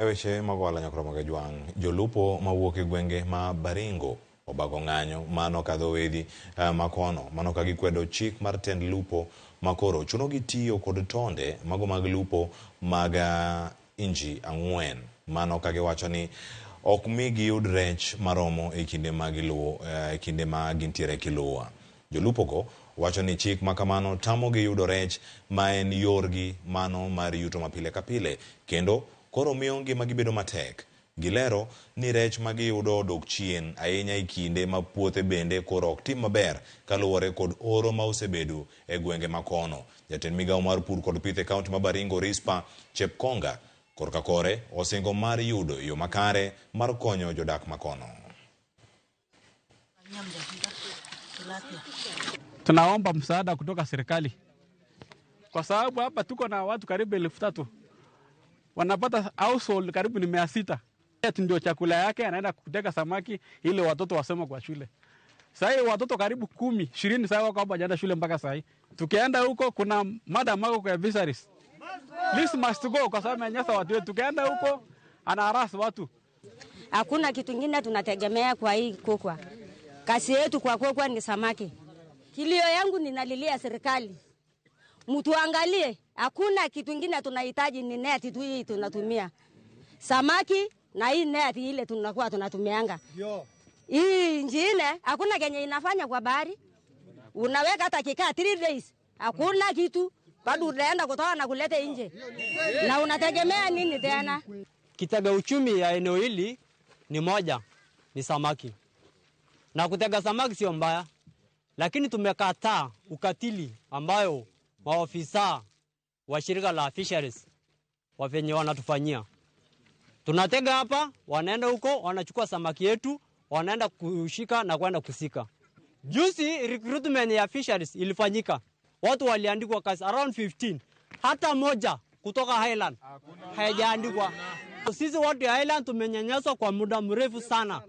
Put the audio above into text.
E weche mag ohala nyakoro mag Ajwang', jolupo mawuok e gwenge ma Baringo obago ng'anyo mano kadho wedhi makono mano ka gikwedo chik mar tend lupo makoro chunogi tiyo kod tonde mago mag lupo mag inji 4 mano ka giwacho ni ok mi giyud rech maromo e kinde ma giluwo e kinde ma gintiere kiluwa. Jolupo go wacho ni chik ma kamano tamogi yudo rech ma en yorgi mano mar yuto mapile ka pile kendo koro miyo ngimagi bedo matek. Gilero ni rech ma giyudo odok chien ahinya e kinde ma puothe bende koro ok tim maber kaluwore kod oro ma osebedo e gwenge makono. Jatend migawo mar pur kod pith e kaunti ma Baringo Rispa Chepkonga korka kore osingo mar yudo yo makare mar konyo jodak makono. Tunaomba msaada kutoka serikali kwa sababu hapa tuko na watu karibu 3,000 wanapata household karibu ni 600. Ndio chakula yake, anaenda kuteka samaki ili watoto wasome kwa shule. Sasa watoto karibu 10, 20 sasa wako hapa hawajaenda shule mpaka sasa. Tukienda huko kuna madam wako kwa fisheries. This must go kwa sababu amenyanyasa watu wetu. Tukienda huko anaharass watu. Hakuna kitu kingine tunategemea kwa hii kokwa. Kazi yetu kwa kokwa ni samaki. Kilio yangu ninalilia serikali. Mtuangalie, hakuna kitu kingine tunahitaji, ni neti tu hii tunatumia. Samaki na hii neti ile tunakuwa tunatumianga. Hii ingine hakuna kenye inafanya kwa bahari. Unaweka hata kikaa 3 days, hakuna kitu. Bado unaenda kutoa na kuleta nje. Na unategemea nini tena? Kitega uchumi ya eneo hili ni moja, ni samaki. Na kutega samaki sio mbaya, lakini tumekataa ukatili ambayo maofisa wa shirika la fisheries wafenye wanatufanyia. Tunatega hapa, wanaenda huko, wanachukua samaki yetu, wanaenda kushika na kwenda kusika. Juzi recruitment ya fisheries ilifanyika. Watu waliandikwa kazi around 15. Hata moja kutoka Highland haijaandikwa. Sisi watu ya Highland tumenyanyaswa kwa muda mrefu sana.